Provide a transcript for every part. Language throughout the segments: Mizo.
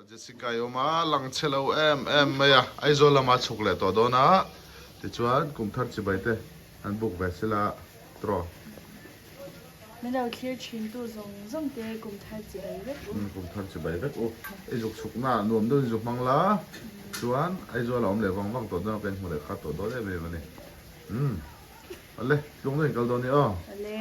Jessica i awm a, lang chhe lo em em mai a, Aizawl lama chhuk leh tawh dawn a, tichuan kum thar chibai te an book ve sila tawh. Min lo thlir thin tu zawng zawng te kum thar chibai vek u. Kum thar chibai vek u. I zuk chhuk na nuam deuhin zu hmang la, chuan Aizawl a awm leh vang vang tawh dawn a, ka inhmu leh khat tawh dawn em em a ni. Umm. Awle, tlung deuhin kal dawn i aw. Awle.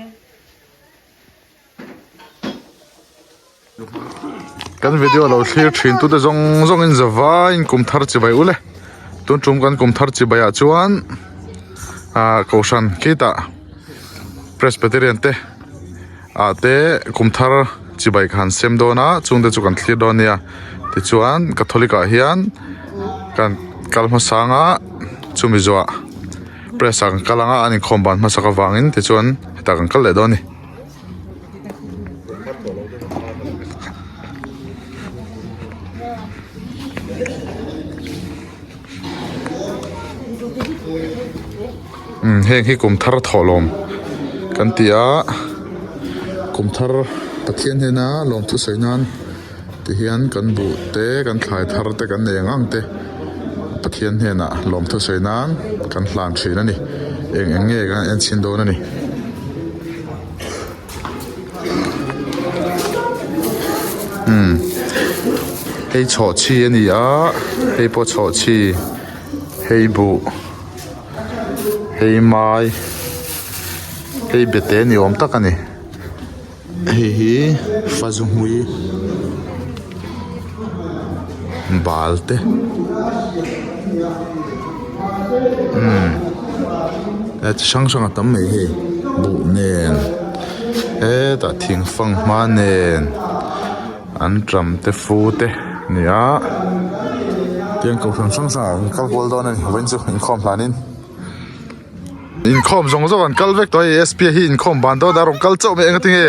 Kan video lo thlir thin tute zawng zawng in zavaiin kum thar chibai ule tun tum kan kum thar chibai ah chuan ah kohhran khitah presbyterian te ah te kum thar chibai ka han sem dawn a chung te chu kan thlir dawn a nia tichuan catholic ah hian kan kal hmasa anga chumi zawhah press ah kan kal anga an inkhawm ban hmasak avangin tichuan hetah kan kal leh dawn a ni. Umm heng hi kum thar thawhlawm kan ti a kum thar Pathian hnena lawmthu sawi nan ti hian kan buh te kan thlai thar te kan nei ang ang te Pathian hnenah lawmthu sawi nan kan hlan thin a ni eng eng nge kan en chhin dawn a ni. Umm hei chhawhchhi a ni a hei pawh chhawhchhi hei buh hei mai hei bete ni awm tak a ni. Hei hi fazu hmui bal te umm he chi hrang hrang a tam mai hei buh nen hetah thing fanghma nen an ṭam te fu te a ni a tiang kohhran hrang hrang ah an kal kual dawn a ni vawiin chu inkhawm hlanin. Inkhawm zawng zawng an kal vek tawh hei SP hi inkhawm ban dawn a rawn kal chauh mai enga tinge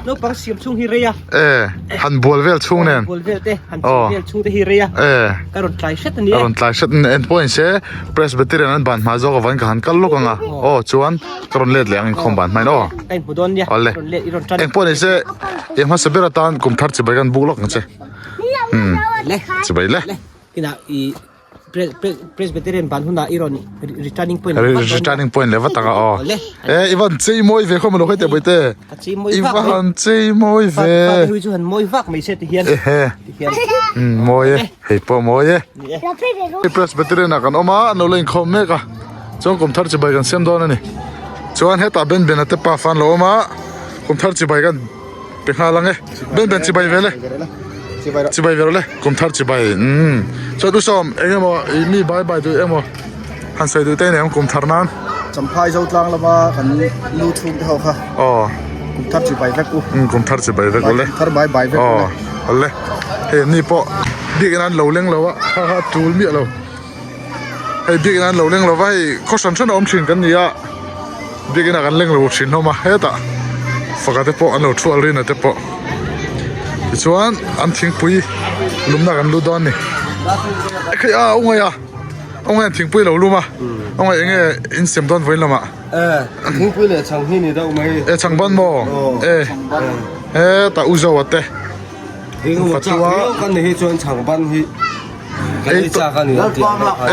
Naupang siam chhung hi rei a e han bual vel chhung nen bual vel te han chhung vel chhung te hi rei a e ka rawn tlai hret ani a rawn tlai hret en pawh in se Presbyterian an ban hma zawk avangin ka han kal lawk anga aw chuan ka rawn let leh ang inkhawm ban hmain aw ka inhmu dawn nia awle rawn let i rawn tan eng pawh ni se eng hmasa ber atan kum thar chibai kan buk lawk ang che chibai le kinah i Presbyterian ban hunah i rawn returning point returning point leh vat anga aw e i van chei mawi ve khawm lo hei te boite i va han chei mawi ve hui chu han mawi vak mai se ti hian ehe mawi e hei pawh mawi e Presbyterian ah kan awm a an lo la inkhawm mek a chuan kum thar chibai kan siam dawn a ni chuan hetah Ben Bena te pa fan lo awm a kum thar chibai kan Pe nghal ang e. Ben ben chibai vel e. Chibai vel le. Kum thar chibai. Umm. Chuan u sawm eng emaw i mi bai bai duh emaw han sawi duh te nei ang kum thar nan. Champhai zo tlang lama kan nu chhung te ho kha. Aw. Kum thar chibai vek u. Umm kum thar chibai vek u le. Kum thar bai bai vek u le. Aw. Le. Hei an ni pawh biak in an lo leng lo a kha kha tul miah lo. Hei biak in an lo leng lo va hei khaw hran hran a awm thin kan ni a biak inah kan leng lo thin hlawm a hetah faka te pawh an lo thu alrina te pawh tichuan an thingpui lumna kan lut dawn a ni ekhei a u ngaih a u ngaih an thingpui lo lum a u ngaih eng nge in siam dawn vawiin lamah thingpui leh chhang hi ni deuh mai e chhang ban maw e hetah u zoa te Fatua kan ni hi chuan chhang ban hi kan ei chak a ni a tih ang kha.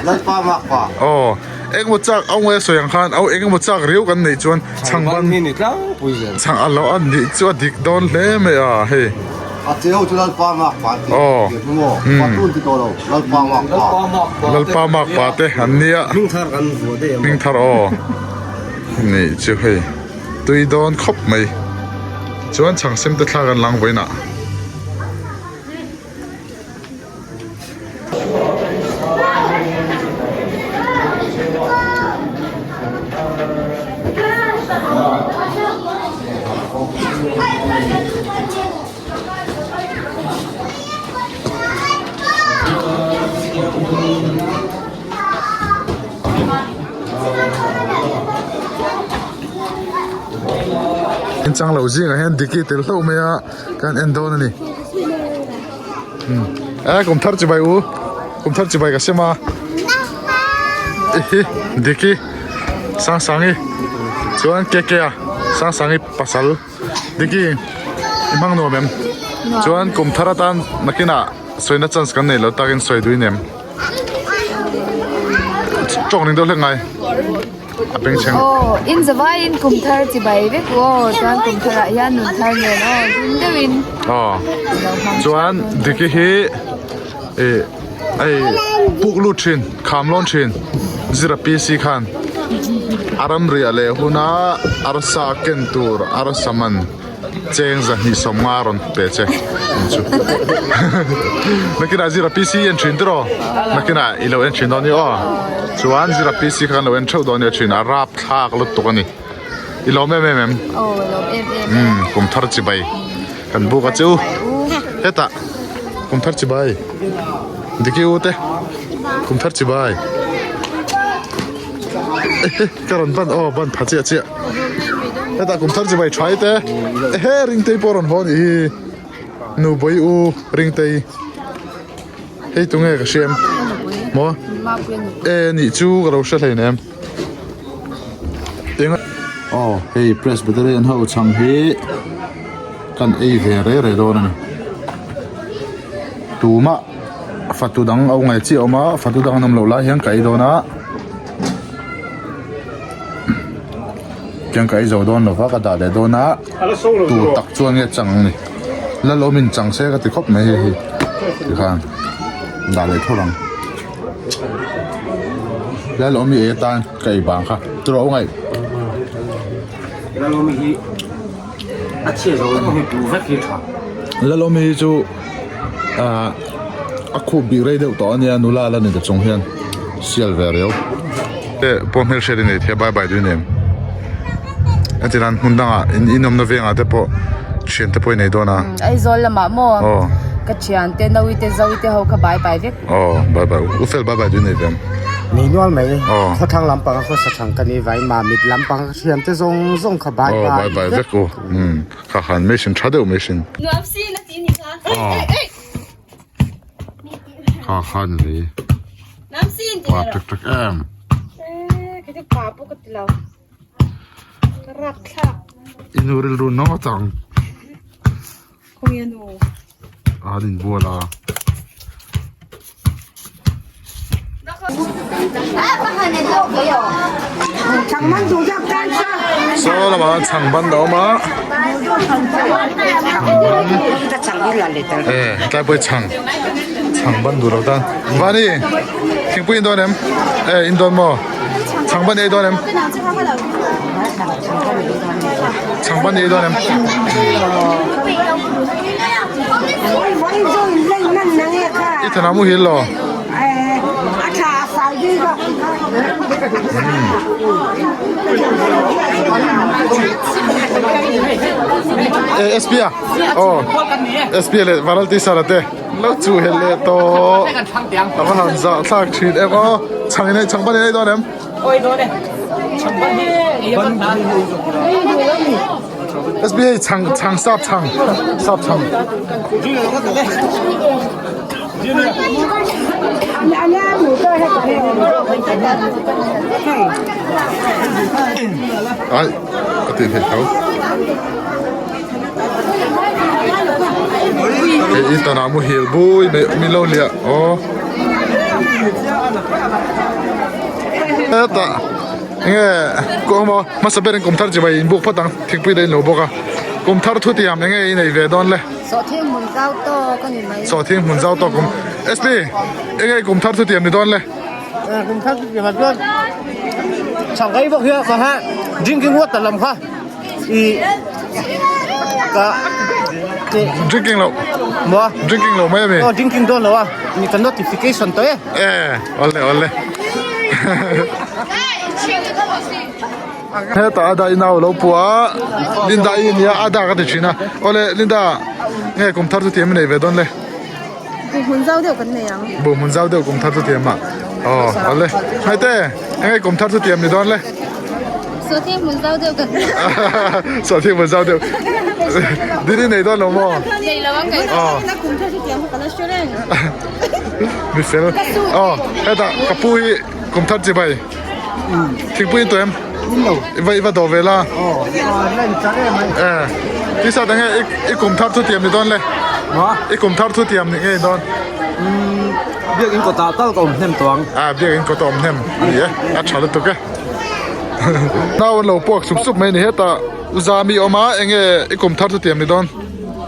Lalpa mak pa. Aw engemaw chak au nge sawi ang khan au engemaw chak riau kan neih chuan chhang ban hi ni tlangpui zel. Chhang a lo a nih chu a dik dawn hle mai a hei. A che ho chu Lalpa mak pa an ti. Aw. Patun ti tawh lo Lalpa mak pa. Lalpa mak pa te an nia. Hming thar kan vuah daih Hming thar aw. Nih chu hei. Tui dawn khawp mai. Chuan chhang sem te thla kan lang vawiinah. Inchang lo zingah hian Diki tel hlauh mai a kan en dawn a ni e kum thar chibai u kum thar chibai ka sem a ihi Diki Sangsangi chuan Kekea Sangsangi pasal Diki i hmang nuam em? Chuan kum thar atan nakinah sawina chance kan nei lo takin sawi duin em? Tawng ning deuh hlek ngai. A peng chheng. Aw, in zavaiin kum thar chi bai vek u aw, chuan kum tharah hian nun thar nen aw, hlim deuhin. Aw, chuan Diki hi ih hei puk lut thin, kham lawn thin, zira PC khan a ramriah leh huna arsa ken tur arsa man. Cheng 250 rawn pe che in chu. Nakinah zira PC i en thin tiraw? Nakinah i lo en thin dawn i aw. Chuan zira PC kha kan lo en theuh dawn nia thin a rap thlak lutuk a ni. I lawm em em em? Aw lawm em em e. Umm kum thar chibai kan buk a che u. Hetah kum thar chibai Diki u te kum thar chibai. Ka rawn ban aw ban pha chiah chiah. Hetah kum thar chibai tha te ehe ringtei pawh rawn haw anih hi nubawih u ringtei hei tunge ka hria em maw e nih chu ka lo hre hlein em eng aw hei presbyterian ho chhang hi kan ei ve rei rei dawn a ni tumah fatu dang a awm ngai chiah a awm a fatu dang an awm loh lai hian ka ei dawn a. Tiang ka ei zo dawn lova ka dah leh dawn a tur tak chuan nge chang ani lalawmin chang se ka ti khawp mai hei hi tikhan dah leh thawr ang lalawmi ei atan ka ei bang kha turaw ngaih Lalawmi hi a chhia zo lo hi duh vek hi tha Lalawmi hi chu ah a khup bik rei deuh tawh ania nula la ni ta chung hian sial ve riau eh pawh hmelhriat i nei thei a bye bye dui nem heti nan hmun dangah in inawmna vengah te pawh thian te pawh i nei dawn a Aizawl lamah maw ka thian te Naui te Zoi te ho kha bye bye vek aw bye bye u fel bye bye dui nei ve ang Nei nual mai aw khawthlang lampang a khawsa thang ka ni vai mamit lampang ka thian te zawng zawng kha bye aw bye bye vek u umm kha khan machine tha deuh machine Nuam sin a ti ni kha. Kha khan ni Nuam sin ti pa tek tek em. Cái thứ pa pawh ka ti lo. Ka rak thlak. Inu rilru no chang. Khawnge nu. An inbual a. Saw lamah chhang ban a awm a e tlai pawh hi chhang chhang ban duh lo tan vani thingpui in dawn em e in dawn maw chhang ban ei dawn em chhang ban ei dawn em. I thana muhil lo. E SP a oh SP le varal ti sara te lo chu hel le to ava han za thlak thin em aw chhang in ei chhang ban in ei dawn em Oi dawn e chhang ban hi ei a ban hna SP hei chhang chhang sap chhang sap chhang Ai ka ti thei tho Hei i tanah muhil bui mai min lo liah aw Hetah enge kawng maw hmasa berin kum thar chibai inbuk phawt ang thingpui daih in lo bawk a kum thar thutiam enge i nei ve dawn le. Sawhthing hmun zau tawk a ni mai. Sawhthing hmun zau tawk kum SP enge kum thar thutiam ni dawn le. Kum thar thutiam ah chuan chhang bawk hi a ka ha drinking water lam kha. I ka drinking lo maw drinking lo mai ami oh drinking dawn lo a ni ka notification tawh e e ole ole heta ada inau lo pua Linda i nia ada ka ti thin a ole Linda nge kum thar chu tiam i nei ve dawn le Bu hmun zau deuh kan nei ang bu hmun zau deuh kum thar chu tiam a aw ole haite enge kum thar chu tiam ni dawn le Sawhthing hmun zau deuh kan nei Sawhthing hmun zau deuh Dini nei dawn lo maw Nei lo ang kai Aw Kum thar chu tiam kha ka la hre reng Mi fel Aw hetah ka pu hi kum thar chi bai Thingpui in tawh em I va i va dawh ve la Eh tisa enge i kum thar chu tiam ni dawn le. I kum thar thu tiam nih ngei dawn. Biakin kawtah tal ka awm hnem tawh ang. A biakin kawt a awm hnem a ni e, a tha lutuk e. Nau an lo puak sup sup mai ni hetah Uzami awm a, enge i kum thar thu tiam ni dawn?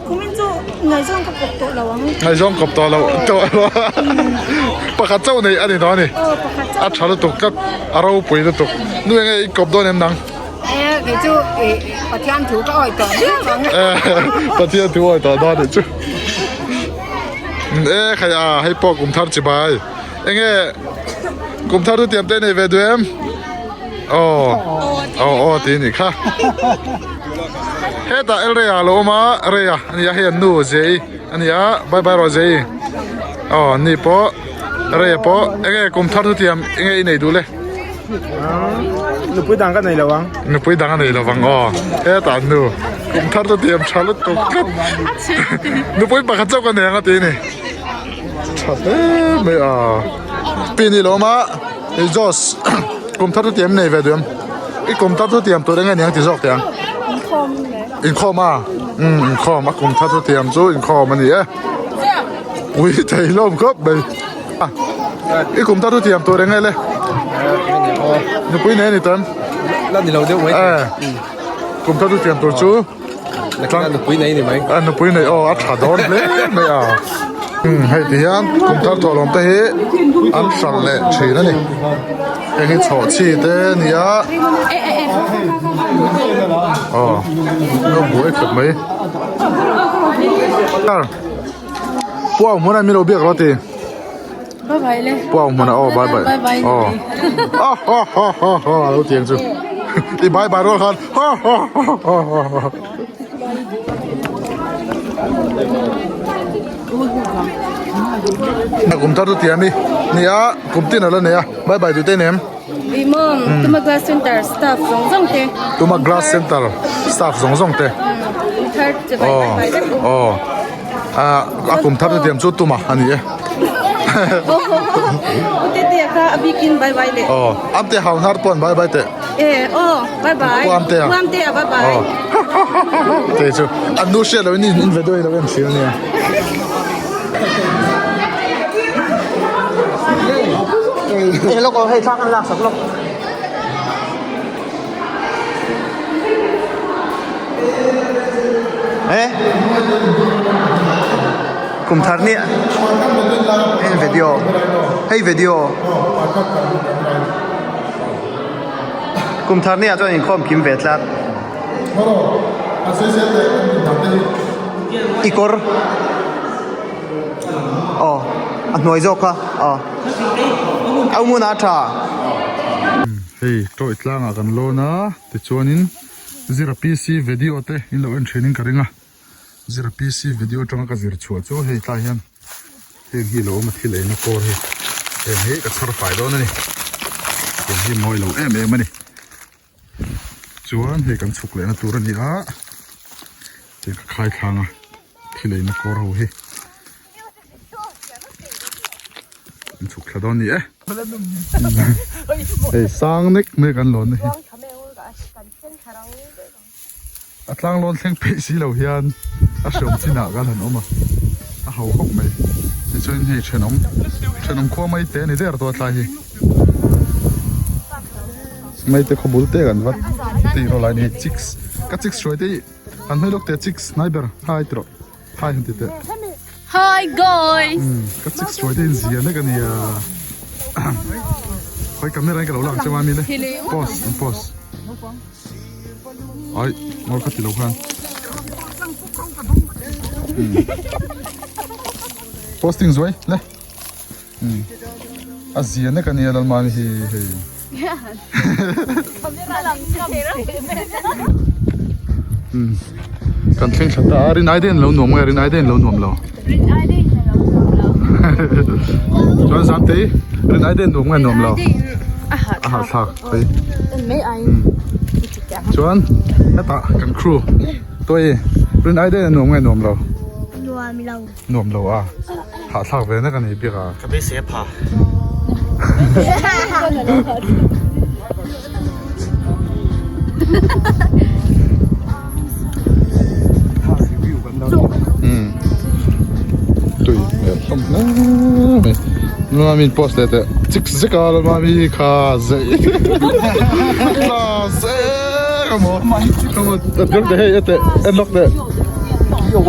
Kumin chu ngaihzawng ka kawp tawh lo ang. Ngaihzawng kawp tawh lo tawh lo pakhat chauh nei a ni dawn a ni. Aw pakhat chauh. A tha lutuk tlat, a ropui lutuk. Nu enge i kawp dawn em nang? E kei chu i Pathian thu ka awih tawh viau ang. E Pathian thu awih tawh dawn anih chu. E khai a hei pawh kum thar chi bai. Enge kum thar chu tiam te nei ve duh em? Aw aw aw tih anih kha. Hetah El Rey a lo awm a Rey a ania hei an nu Zei ania bye bye rawh Zei. Aw ni pawh Rey a pawh enge kum thar chu tiam enge i nei duh le? Nupui dang ka nei lo ang. Nupui dang a nei lo ang aw. Hetah nu kum thar chu tiam tha lutuk tlat. Nupui pakhat chauh ka nei ang a ti a ni. Tha hle mai a. Pi ni lo awm a hei Jos kum thar chu tiam nei ve duh em? I kum thar chu tiam tur eng nge niang ti zawk teh ang. Inkhawm le. Inkhawm a? Umm inkhawm a kum thar chu tiam chu inkhawm a ni e. Pui thei hlawm khawp mai. I kum ta chu tiam tur eng nge le? Nupui nei a ni tan? La ni lo deuh mai. Kum ta chu tiam tur chu? Tlang nupui nei ni mai. A nupui nei aw a tha dawn hle mai a. Hei ti hian kum thar thawhlawm te hi an hralh leh thin a ni. Heng hi chhawh chi te a ni a. Aw a buai khawp mai. Puau hmun a mi lo biak rawh ti. Bye bye le. Puau hmun a aw bye bye. Bye bye. Aw. Ah ha ha ha ha lo tiang chu. I bye bye rual khan ha ha ha ha ha. Na kum thar chu tiam i nia kum tin a la nei a bye bye tute nem. Imom Tuma Glass Center staff zawng zawng te. Tuma Glass Center staff zawng zawng te. Thar che bai bai bai vek. Aw. A kum thar te tiam chu tuma a ni e. Ute te kha a bikin bye bye le. Aw. Amte hau hnar pawn bye bye te. E aw bye bye. Uamte a. Uamte a bye bye. Te chu an nu hriat lo in in video hi lo en thin ania. Hello ko hei thla kan lak sak lawk. Eh kum thar ni en video hei video kum thar ni ah chuan inkhawm kim ve tlat i kawr aw a hnuai zawk kha aw a hmun ah a tha. Hei tawih tlangah kan lawn a tichuanin zira PC video te in lo en thin in ka ring a zira PC video atanga ka zir chhuah chu hei tlai hian heng hi lo awm a thil eina kawr hi heng hi ka chhar fai dawn a ni heng hi mawi lo em em a ni chuan hei kan chhuk lehna tur a ni a hei ka khai thlang a thil eina kawr ho hi. An chhuk thla dawn ni e. Hei sang nek mai kan lawn na hi. A tlang lawn thleng peih si lo hian a hreawm chinah kan han awm a. A ho khawp mai. Tichuan hei thenawm thenawm khua mai te a ni der tawh a tlai hi. Mai te khaw bul te kan va tih rawh lai ni hei chicks ka chicks hruai te hi an hmel lawk teh chicks hnai ber hai tih rawh. Hi han ti teh. Hi guys. Ka chik suai te in zia nek ania. Hoi camera in ka lo lang che mami le. Pause in pause. Ai, ngor kha ti lo khan. Posting zuai le. A zia nek ania lalmani hi hei. Kan thleng thla ta a rin ai den lo nuam nge rin ai den lo nuam lo rin ai den lo nuam lo chuan zam te rin ai den nuam nge nuam lo a ha a ha thlak phei mai ai chuan hetah kan crew toi rin ai den nuam nge nuam lo nuam lo Nuam lo a, hahthlak ve nek a ni bik a. Ka beisei a pha. hlawm hle mai Lalmami in post leh teh chik zek a Lalmami kha zei tla zek a maw a tir teh hei e teh en lawk teh yo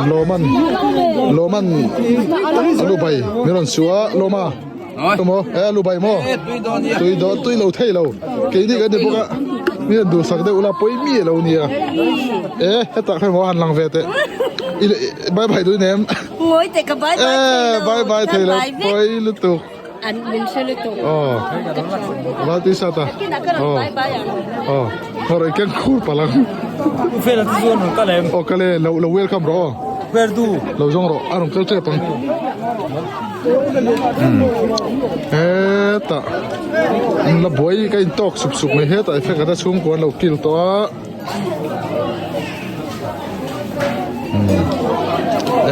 Lawman Lawman alu bai min rawn su a Lawma emaw e alu bai maw tui dawn tui lo thei lo keini kan ni bawk a mi rawn duhsak deuh ula pawi mi a lo nia e hetah khan maw han lang ve teh bye bye tui nem Ngawi teh ka bye bye thei lo bye bye thei lo pawi lutuk An min hre lutuk. Aw. Val ti sat a. Aw. Aw. Hor i ken khur palang. U fela tu chuan rawn kal em? Aw kal e, lo lo welcome rawh aw. Where do? Lo zawng rawh, a rawn kal tep ang. Hetah an la buai ka in tawk sup sup mai hetah effect a ta chhungkua an lo kil tawh a.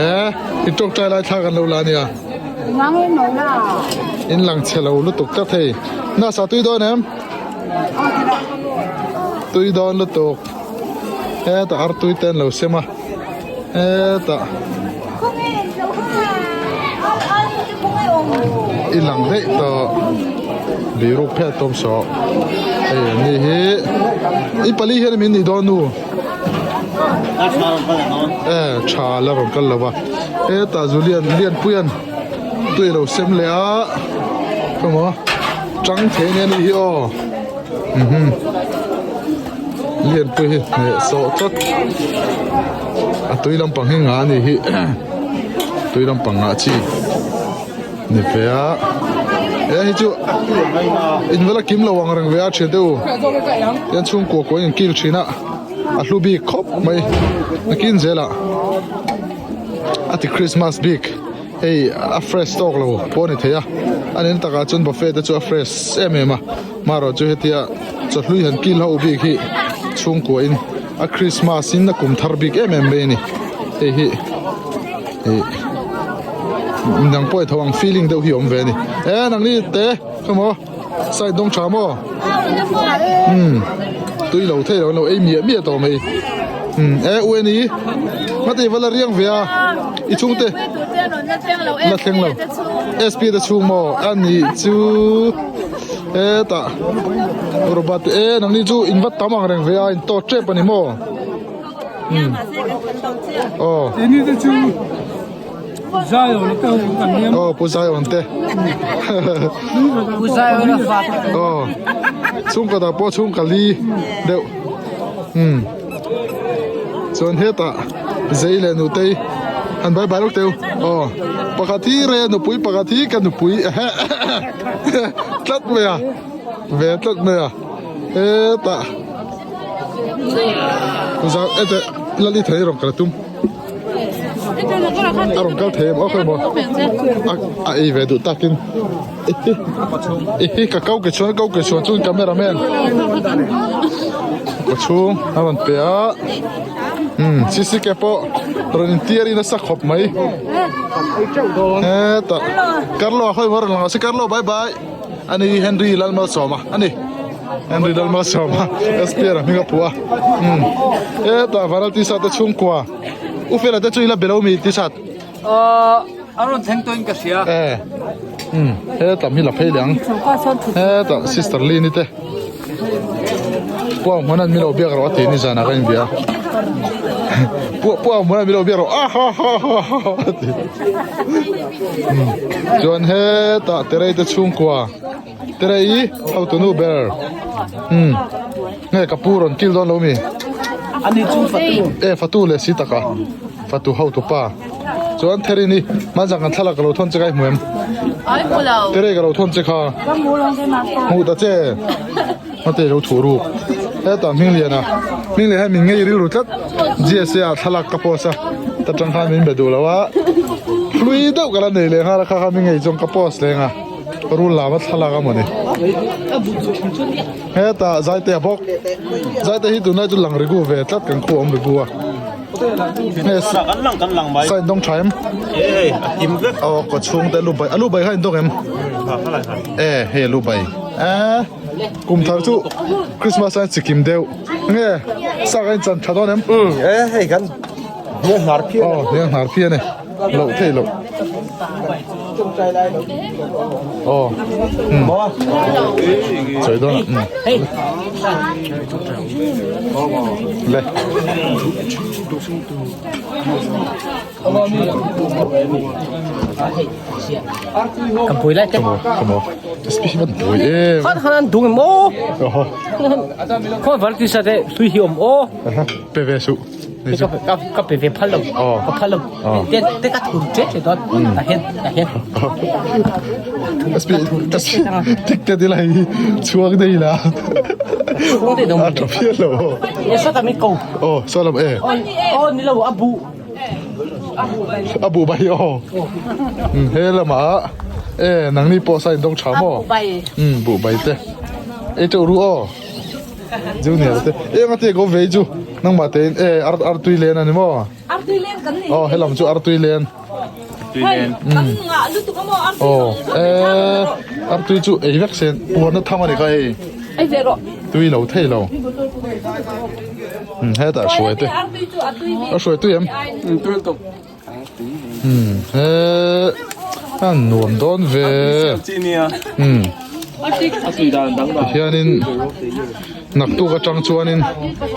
E i tawngtai lai thlak an lo la ania in lang chhe lo lutuk tlat hei nasa tui dawn em tui dawn lutuk hetah artui te an lo sem a hetah i lang daih tawh biruk phet awm sawh hei an ni hi i pali hian min nih dawn nu e tha la rawn kal lo va hetah Julian Lianpuia'n tui a lo sem leh a emaw tang thei ania ni hi aw Lianpui hi hneh sawh tlat a tui lampang hi nga anih hi tui lampang ngah chi ni ve a he hi chu in vel a kim lo ang reng ve a thian te u hian chhungkua kua in kil thin a a hlu bik khawp mai nakin zelah a ti Christmas bik. Hei a fresh tawk lo pawh a ni thei a, a nen takah chuan buffet te chu a fresh em em a, marawh chu hetia chawhlui han kil ho bik hi chhungkua in a Christmas in a kum thar bik em em mai a ni, hei hi ih midang pawh i tho ang feeling deuh hi a awm ve a ni, e nangni te khawmaw side dawng tha maw umm tui lo thei lo an lo ei miah miah tawh mai umm e u eni ngati va la riang ve a i chhungte la thleng lo sp te chhung maw a nih chu hetah robert e nangni chu in va tam ang reng ve a in tawt tep a ni maw umm aw. Aw Pu Zion te Pu Zion a fa Aw chhungkaw dah pawh chhungkaw li deuh umm chuan hetah zei leh nutei an bye bye lawk teu aw pakhat hi re nupui pakhat hi ka nupui tlat mai a ve tlat mai a hetah Pu Zion hetah lali thei rawng kal a tum. A rawn kal thei em awk emaw a ei ve duh takin i ka kau ke chuan kau ke chuan chuan camera man ka chhung a rawn pe a umm cc ke pawh rawn intir in a sa khawp mai hetah Carlo a khawi maw rawn lang a si Carlo bye bye ani Henry Lalmalsawma ani. Henry Lalmalsawma SPR a hming a phuah a umm hetah Vanal t-shirt te chhungkua u fela te chu ila be lo mi t-shirt ahh a rawn thleng tawhin ka hria e umm hetam hi la phei leh ang hetah sister Lini te Puang hmuan an milo biak rawh a ti ni zanah ka inbia Puang hmuan an milo biak rawh a ha ha ha ha a ti umm chuan hetah terei te chhungkua Terei hotu nu ber umm nge ka pu rawn kil dawn lo mi ani chu fatu e fatu leh si taka fatu hotu pa chuan therini hmanzang kan thlalak ka lo thawn che kha i hmu em ai hmu lo terei ka lo thawn che kha hmu ta che mate lo thuh ruk hetah hmingliana hminglian hian min ngei rilru tlat GSA ah thlalak ka post a ta tang khan min be duh lo a. Hlui deuh ka la nei leh nghal a kha kha mi ngei chuan ka post leng a rul lam a thlalak a mawni. Hetah Zaitea bawk Zaite hi tunlai chu lang rigu ve tlat kan khu awm rigu a. Sa in dawng tha em? Aw kaw chhung te lu bai a lu bai kha in dawng em? E hei a lu bai e kum thar chu Christmas a chikim deuh nge sa kha in chan tha dawn em? E hei kan hniang hnar phian aw hniang hnar phian e loh thei loh aw chawi dawn a le Ka bui lai te. Ka mo. SP hi van bui em. Khan khan an dung em o. Khaw var ti sa te hlui hi om o. Pe ve su. Ka ka pe ve phal lo. Ka phal lo. Te te ka thur che che don. Ta hen ta hen. SP tik te ti lai chuak dei la. Chuak dei dong. A tha phian lo. E sa ta mi ko. Oh, sa lam e. Oh, ni lo a bu. A bu bai aw. He lamah e nangni pawh sa in dawng tha maw? Bu bai te. Ei teuh ru aw. Junior te. Eng a tia ko vei chu nangmah te in e ar artui len a ni maw? Artui len kan ni. Aw he lam chu artui len. Kan ngah lutuk a maw artui Aw e artui chu ei vek sen puan na tham a ni kha hei. Ei ve rawh. Tui lo thei lo. Hetah hruai te a hruai tui em he a nuam dawn ve tihianin naktuk atang chuanin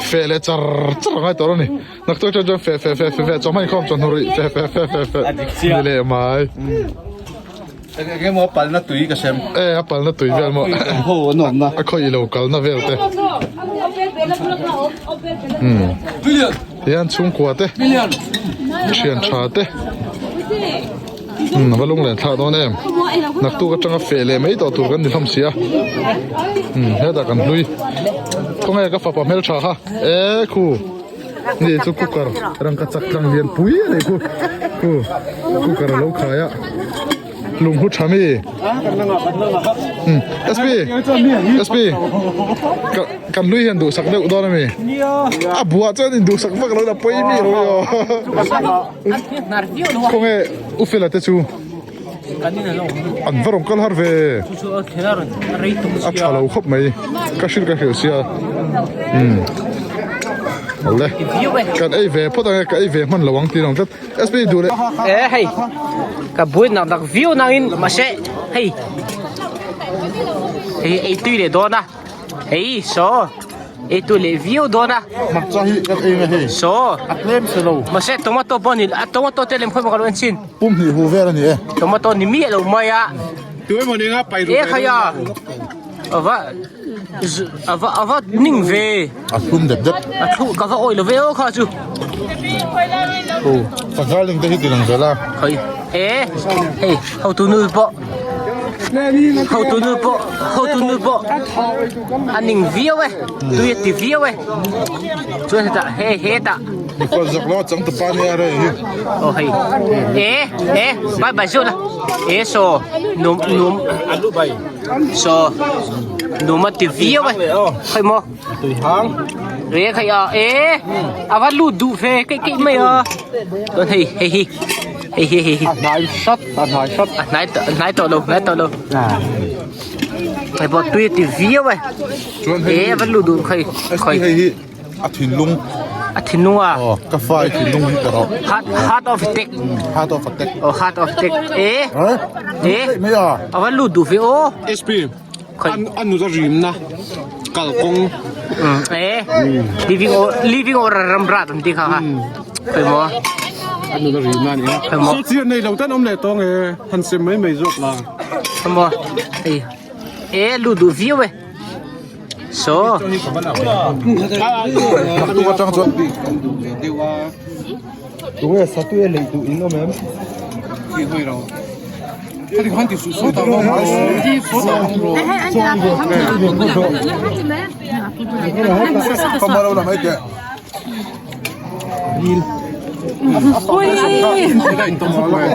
feh leh char char a ngai tawh a ni naktuk atang chuan feh feh feh feh chawhma inkhawm chawhnu rih feh feh feh feh feh ni leh mai. Eng eng emaw a palna tui ka hrem. E a palna tui vel maw. Ho an awm na. A khawi ilo kalna vel te. Tihian chhungkua te. Thian tha te. A va lunglen thlak dawn em. Naktuk atanga feh leh mai tawh tur kan ni hlawm si a. Hetah kan hlui. Khawnge ka fapa hmeltha kha. E khu. Ni chu cooker rangka chak tlang lian pui a nei khu khu cooker a lo khai a lung hu tha mi SP SP kan hlui hian duhsak deuh dawn ami a buah chuan in duhsak vak lo la pawi mi lo aw khawnge u fela te chu an va rawn kal har ve a tha lo khawp mai ka hrilh ka hrilh sia awle kan ei ve phawt ang e ka ei ve hman lo ang tih ang tlat sp duh leh e hei ka buai nak nak viau nangin mahse hei hei ei tui leh dawn a hei saw ei tui leh viau dawn a hmarcha hi kan ei na hei saw a tlem se lo mahse tomato pawh ni a tomato te lem khawi maw ka lo en chin Pum hnih hu vel a ni e. Tomato ni miah lo mai a. Tu emaw ni nga pai ru E khai a. Ava ava ava ning ve. A thlum dep dep. A thlu ka va awi lo ve aw kha chu. O sangha ling te hi ti lang zel a. Khoi e hei hotu nu pawh hotu nu pawh hotu nu pawh a ning viau e tui a ti viau e chuan hetah he hetah Mikhual zawk lo chang tupa nia rei hi. Oh hei. E e bye bye zut la. E so num num alu bai. So num a ti viau e. Khoi mo. Tui hang. Re khai a e ava lut duh ve keih keih mai a. Chuan hei hei hi hei hi hei hi. A hnai sat a hnai sat. A hnai a hnai tawh lo hnai tawh lo. Hei pawh tui a ti viau e. Chuan hei e ava lut duh khoi khoi. Hei hi A thinlung. A thinlung a. Aw, ka fa i thinlung hi ka rawh. Heart, heart of attack. Heart of attack. Oh, heart of attack. E. E. Mai a. A va lut duh ve aw. SP. An an nu rim na kal kawng. E. Living or living or ram rat an ti kha kha. Khoi mo. An nu rim na ni. Khoi mo. So chian nei lo tan om le tong e han sem mai mai zawk la. Khoi mo. Ei. E lut duh viau e. So. Naktuk atang chuan. Tunge satu e lei duh in awm em?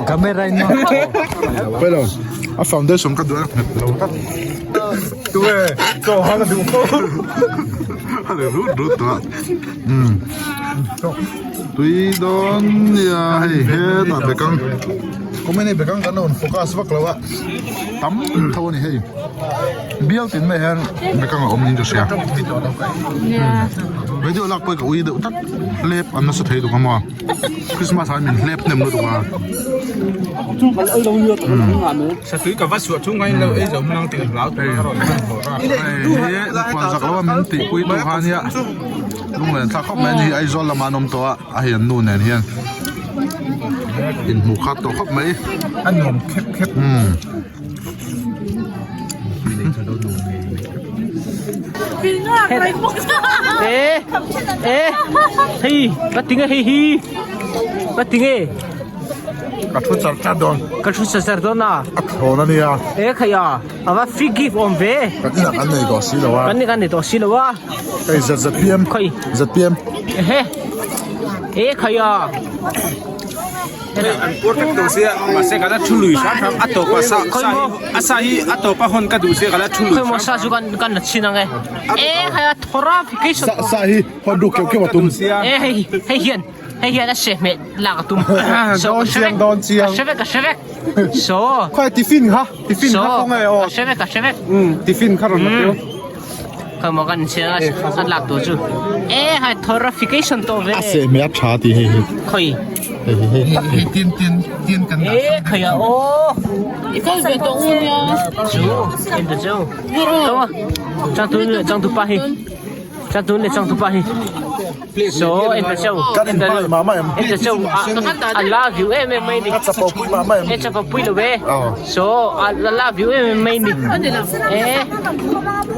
Camera in Pelo a foundation ka duh a nghet lo tak. Tu e chaw han a duh fo. A le rut rut tawh a. Umm tui dawn nia hei hetah bekang kawng in hei bekang kan rawn focus vak lo a tam tho a ni hei bial tin mai hian bekang a awm niin ka hria video lak pawh hi ka ui deuh tak hlep an nasa thei tuk a maw Christmas ah hian min hlep hnem lutuk a. Satui ka va suah chung ngain lo ei zo hmang tih hlau tur a rawn hman haw a. Hei hi khual zak lo a min tih pui tu kha nia lunglen thlak khawp mai a ni hi Aizawl lamah an awm tawh a a hei an nu nen hian inhmuh khat tawh khawp mai a nuam khep khep E e hei ka tinge hei hi ka tinge Ka thu char char dawn. Ka thu char char dawn a. A thlawn a nia. E khai a, a va free gift awm ve. Kan inah kan nei tawh si lo a. Kan kan nei tawh si lo a. Hei ZPM. Khai. ZPM. Ehe. E khai a. Hei an puar tak tawh sia mahse ka la thu lui hram hram a tawp a sa sa hi a sa hi a tawp a hawn ka duh sia ka la thu lui Khai maw sa chu kan kan la chhin ang e. E khai a thawra application. Sa sa hi hawn ruk keuh keuh a tum. E hei hei hian Hei hian a sehmeh lak a tum. Dawn chiang, dawn chiang. Ka hre vek, ka hre vek. So. Khawi tiffin kha, tiffin kha khaw nge aw. Ka hre vek, ka hre vek. Um, tiffin kha rawn la teu. Khawi maw kan inchhiar a, a lak tur chu. E hai thorification tawh ve. A sehmeh a tha tih hei hi. Khawi. Hei hi hei tak hi. Tin tin tin kan dah. E khawi a aw. I kal ve tawh ngun nia. Chu, en ta chu. Changtu leh changtu pa hi. Changtu leh changtu pa hi. So en ta cheu Kan in pai mah mah em. En ta cheu a love you em em mai ni. Ka chapo pui mah mah em. E chapo pui lo ve. So a love you em em mai ni. E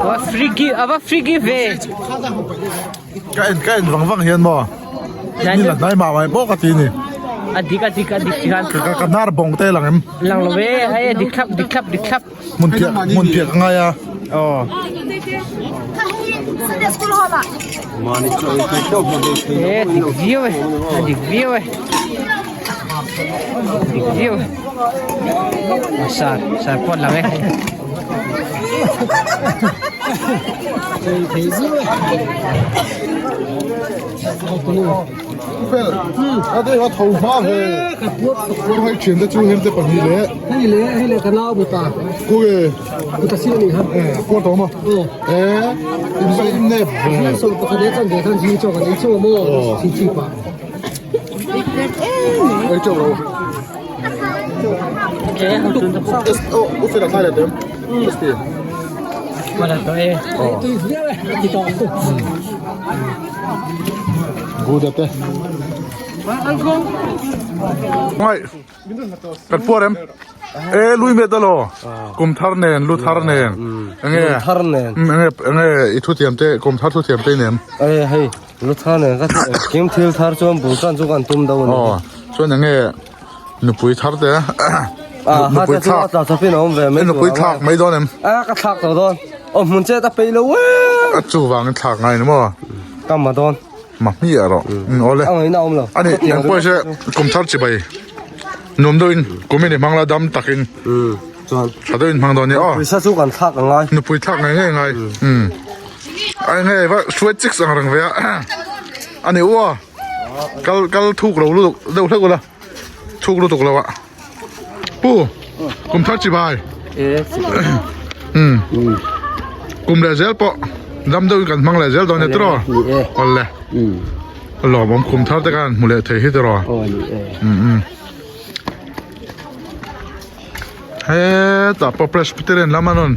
ava free gift ava free gift ve. Ka en ka en vang vang hian maw. Ni la hnai mah mah em aw ka ti ni. A dik a dik a dik ti khan. Ka ka hnar bawng te lang em. Lang lo ve hei a dik thlap dik thlap dik thlap. Hmun piah hmun piah ka ngai a. Aw. E dik viau e a dik viau e dik viau e a sar sar pawt lang e. Fel a te a tho hma ve ka hei thian te chu hem te pahnih leh hei le hei le ka nau buta ku e buta si ani ha e kuar tawh maw e in zai in nep ve so pakhat e chan ve khan zing chaw kan ei chaw maw chi chi pa ei chaw lo o u fel a thlai leh tem sti Mana to e Buddha te. Ngai. Kan puar em. E lui met alo. Kum thar nen, lu thar nen. Enge. Thar nen. Enge enge i thu thiam te, kum thar thu thiam te nem. E hei, lu thar nen ka kim thil thar chuan bul tan chu kan tum do ni. Oh, chuan enge nupui thar te. Nupui thlak. Nupui thlak mai dawn em. A ka thlak tawh dawn. Aw hmun chet a peih lo e. A chu vangin thlak ngai ni maw? Ka ma dawn. Ma hmi ah rawh. Awle. A ngaihna awm lo. Ani eng pawh se kum thar chibai nuam deuhin kum in i hmang la dam takin. Chuan. Tha deuhin hmang dawn nia aw. Nupui sa chu kan thlak a ngai. Nupui thlak ngai ngei ngai. Ai nge va hruai chicks ang reng ve a. Ani u aw. Kal kal thuk lo lutuk deuh hlek ula. Thuk lutuk lo a. Pu, kum thar chibai. Um. Kum leh zel pawh dam deuhin kan hmang leh zel dawn nia tiraw? Awle. Lawmawm kum thar te khan hmu leh thei hi tiraw? Um um. Hetah pawh Presbyterian lam an rawn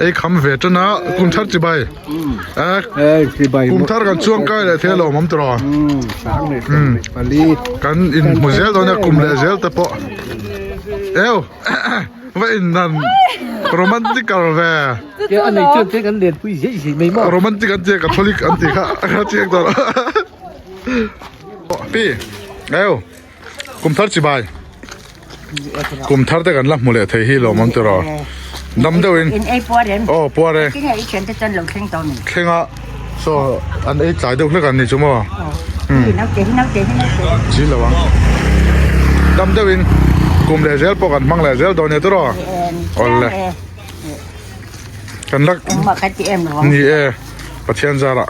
ei kham ve tan a, kum thar chibai. Kum thar kan chuang kai leh thei alawm awm tiraw? Kan inhmu zel dawn a kum leh zel te pawh. Eu va in nan romantic kal ve. Romantic an tia Catholic an tih kha a chiang tawh. Pi eu. Kum thar chibai kum thar te kan la hmu leh thei hi lawm awm tiraw dam deuh in In ei puar em? Aw puar e. Tinge i thian te chuan lo thleng tawh mi? Thleng a so an ei tlai deuh hlek an ni chu maw? Chi lo ang. Dam deuhin kum leh zel pawh kan hmang leh zel dawn nia tiraw? Awle. Kan la ni e Pathian zarah.